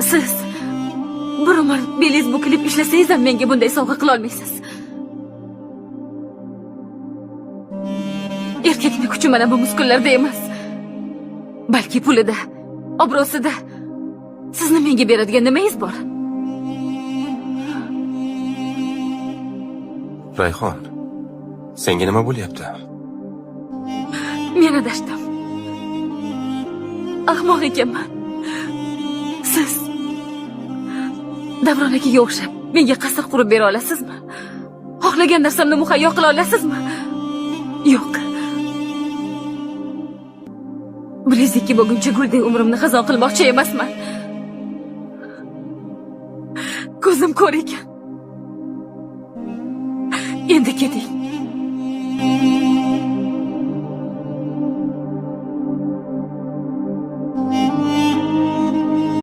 Siz bir umr belingiz bukilib ishlasangiz ham menga bunday sovg'a qila olmaysiz. Erkakning kuchi mana bu muskullarda emas, balki pulida, obro'sida. Sizni menga beradigan nimangiz bor? Rayhon, senga nima bo'lyapti? Men adashdim. Ahmoq ekanman. Siz Davron akaga o'xshab menga qasr qurib bera olasizmi? Xohlagan narsamni muhayyo qila olasizmi? Yo'q. 102 bo'lguncha guldek umrimni xazon qilmoqchi emasman. Ko'zim ko'r ekan. Endi keting.